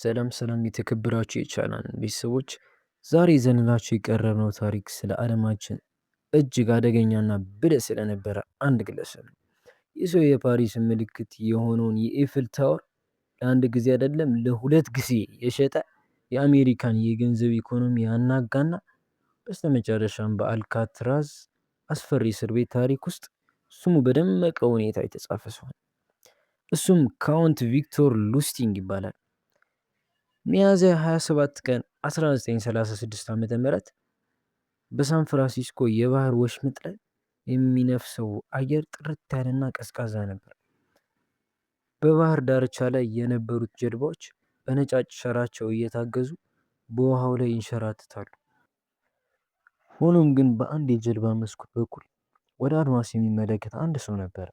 ሰላም ሰላም የተከበራችሁ የቻናል ቤተሰቦች፣ ዛሬ ይዘንላችሁ የቀረብነው ታሪክ ስለ ዓለማችን እጅግ አደገኛና ብልህ ስለነበረ አንድ ግለሰብ ነው። ይህ ሰው የፓሪስ ምልክት የሆነውን የኤፍል ታወር ለአንድ ጊዜ አይደለም ለሁለት ጊዜ የሸጠ፣ የአሜሪካን የገንዘብ ኢኮኖሚ ያናጋና በስተመጨረሻም በአልካትራዝ አስፈሪ እስር ቤት ታሪክ ውስጥ ስሙ በደመቀ ሁኔታ የተጻፈ ሰው ነው። እሱም ካውንት ቪክቶር ሉስቲንግ ይባላል። ሚያዝያ 27 ቀን 1936 ዓ.ም በሳን ፍራንሲስኮ የባህር ወሽመጥ ላይ የሚነፍሰው አየር ጥርት ያለና ቀዝቃዛ ነበር። በባህር ዳርቻ ላይ የነበሩት ጀልባዎች በነጫጭ ሸራቸው እየታገዙ በውሃው ላይ ይንሸራተታሉ። ሆኖም ግን በአንድ የጀልባ መስኮት በኩል ወደ አድማስ የሚመለከት አንድ ሰው ነበር።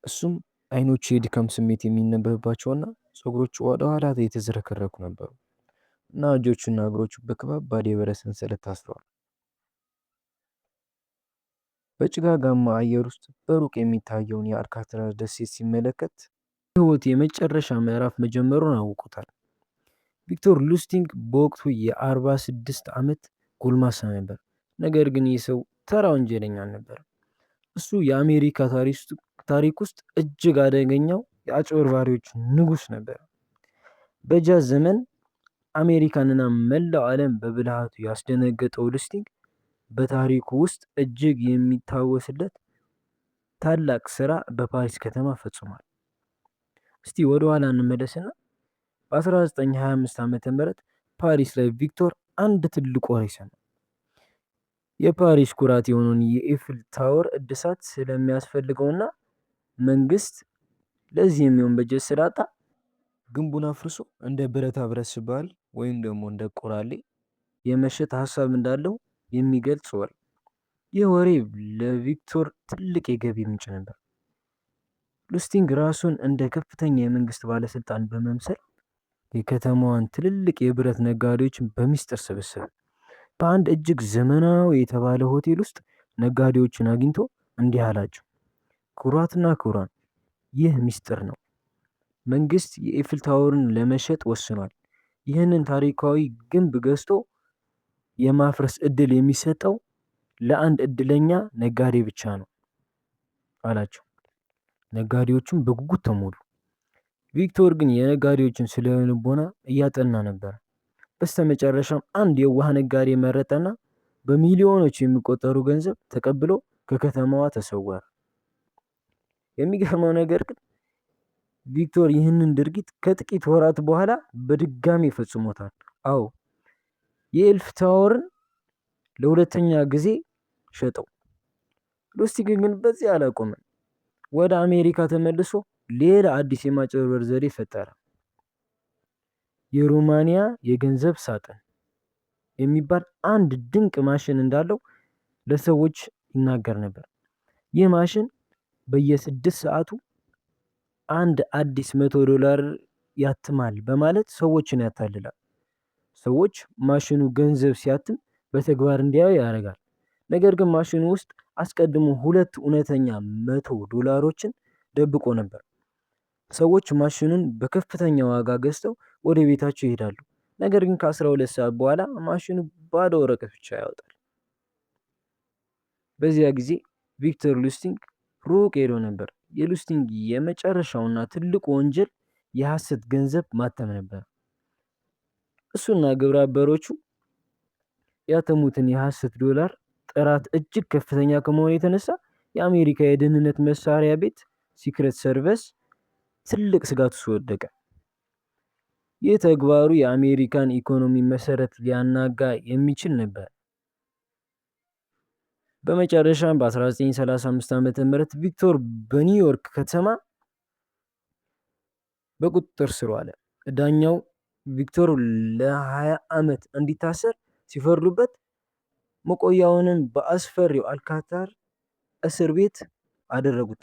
እሱም አይኖቹ የድካም ስሜት የሚነበብባቸውና ፀጉሮቹ ወደ ኋላ የተዝረከረኩ ነበሩ እና እጆቹና እግሮቹ በከባባድ የብረት ሰንሰለት ታስረዋል። በጭጋጋማ አየር ውስጥ በሩቅ የሚታየውን የአልካትራዝ ደሴት ሲመለከት የህይወቱ የመጨረሻ ምዕራፍ መጀመሩን አውቆታል። ቪክቶር ሉስቲንግ በወቅቱ የ46 ዓመት ጎልማሳ ነበር። ነገር ግን ይህ ሰው ተራ ወንጀለኛ አልነበረም። እሱ የአሜሪካ ታሪክ ውስጥ እጅግ አደገኛው የአጭበርባሪዎች ንጉስ ነበር። በጃዝ ዘመን አሜሪካንና መላው ዓለም በብልሃቱ ያስደነገጠው ሉስቲንግ በታሪኩ ውስጥ እጅግ የሚታወስለት ታላቅ ስራ በፓሪስ ከተማ ፈጽሟል። እስቲ ወደ ኋላ እንመለስና በ1925 ዓ.ም ፓሪስ ላይ ቪክቶር አንድ ትልቅ ወሬ ሰማ። የፓሪስ ኩራት የሆነውን የኤፍል ታወር እድሳት ስለሚያስፈልገውና መንግስት ለዚህ የሚሆን በጀት ስላጣ ግንቡን አፍርሶ እንደ ብረታ ብረት ሲባል ወይም ደግሞ እንደ ቆራሌ የመሸጥ ሀሳብ እንዳለው የሚገልጽ ወሬ። ይህ ወሬ ለቪክቶር ትልቅ የገቢ ምንጭ ነበር። ሉስቲንግ ራሱን እንደ ከፍተኛ የመንግስት ባለስልጣን በመምሰል የከተማዋን ትልልቅ የብረት ነጋዴዎችን በሚስጥር ሰበሰበ። በአንድ እጅግ ዘመናዊ የተባለ ሆቴል ውስጥ ነጋዴዎችን አግኝቶ እንዲህ አላቸው። ክቡራትና ክቡራን፣ ይህ ሚስጥር ነው። መንግስት የኤፍል ታወርን ለመሸጥ ወስኗል። ይህንን ታሪካዊ ግንብ ገዝቶ የማፍረስ እድል የሚሰጠው ለአንድ እድለኛ ነጋዴ ብቻ ነው አላቸው። ነጋዴዎቹም በጉጉት ተሞሉ። ቪክቶር ግን የነጋዴዎችን ስነ ልቦና እያጠና ነበር። በስተመጨረሻም አንድ የዋህ ነጋዴ መረጠና በሚሊዮኖች የሚቆጠሩ ገንዘብ ተቀብሎ ከከተማዋ ተሰወረ። የሚገርመው ነገር ግን ቪክቶር ይህንን ድርጊት ከጥቂት ወራት በኋላ በድጋሚ ፈጽሞታል። አዎ፣ የኤልፍ ታወርን ለሁለተኛ ጊዜ ሸጠው። ሉስቲግ ግን በዚህ አላቆመም። ወደ አሜሪካ ተመልሶ ሌላ አዲስ የማጭበርበር ዘዴ ፈጠረ። የሮማኒያ የገንዘብ ሳጥን የሚባል አንድ ድንቅ ማሽን እንዳለው ለሰዎች ይናገር ነበር። ይህ ማሽን በየስድስት ሰዓቱ አንድ አዲስ $100 ያትማል በማለት ሰዎችን ያታልላል። ሰዎች ማሽኑ ገንዘብ ሲያትም በተግባር እንዲያዩ ያደርጋል። ነገር ግን ማሽኑ ውስጥ አስቀድሞ ሁለት እውነተኛ $100ዎችን ደብቆ ነበር። ሰዎች ማሽኑን በከፍተኛ ዋጋ ገዝተው ወደ ቤታቸው ይሄዳሉ። ነገር ግን ከ12 ሰዓት በኋላ ማሽኑ ባዶ ወረቀት ብቻ ያወጣል። በዚያ ጊዜ ቪክተር ሉስቲንግ ሩቅ ሄዶ ነበር። የሉስቲንግ የመጨረሻውና ትልቁ ወንጀል የሐሰት ገንዘብ ማተም ነበር። እሱና ግብረ አበሮቹ ያተሙትን የሐሰት ዶላር ጥራት እጅግ ከፍተኛ ከመሆኑ የተነሳ የአሜሪካ የደህንነት መሳሪያ ቤት Secret Service ትልቅ ስጋት ውስጥ ወደቀ። ይህ ተግባሩ የአሜሪካን ኢኮኖሚ መሰረት ሊያናጋ የሚችል ነበር። በመጨረሻም በ1935 ዓ.ም ቪክቶር በኒውዮርክ ከተማ በቁጥጥር ስር ዋለ። ዳኛው ቪክቶር ለ20 ዓመት እንዲታሰር ሲፈርዱበት መቆያውንም በአስፈሪው አልካትራዝ እስር ቤት አደረጉት።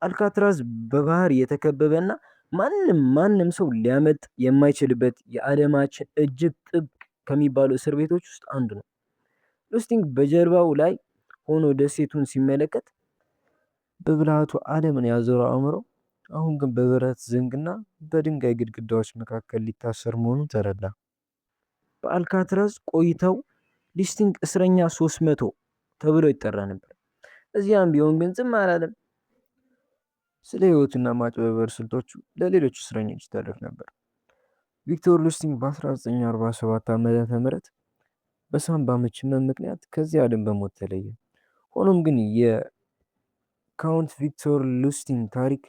አልካትራዝ በባህር የተከበበና ማንም ማንም ሰው ሊያመልጥ የማይችልበት የዓለማችን እጅግ ጥብቅ ከሚባሉ እስር ቤቶች ውስጥ አንዱ ነው። ሉስቲንግ በጀርባው ላይ ሆኖ ደሴቱን ሲመለከት በብልሃቱ ዓለምን ያዞረው አእምሮ አሁን ግን በብረት ዘንግና በድንጋይ ግድግዳዎች መካከል ሊታሰር መሆኑን ተረዳ። በአልካትራዝ ቆይታው ሉስቲግ እስረኛ 300 ተብሎ ይጠራ ነበር። እዚያም ቢሆን ግን ዝም አላለም። ስለ ሕይወቱና ማጭበርበር ስልቶቹ ለሌሎች እስረኞች ይተርክ ነበር። ቪክቶር ሉስቲግ በ1947 ዓ.ም በሳምባ ምች ህመም ምክንያት ከዚህ ዓለም በሞት ተለየ። ሆኖም ግን የካውንት ቪክቶር ሉስቲግ ታሪክ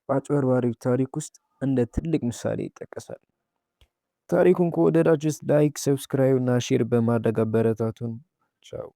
በአጭበርባሪዎች ታሪክ ውስጥ እንደ ትልቅ ምሳሌ ይጠቀሳል። ታሪኩን ከወደዳችሁት like፣ subscribe እና share በማድረግ አበረታቱን። ቻው።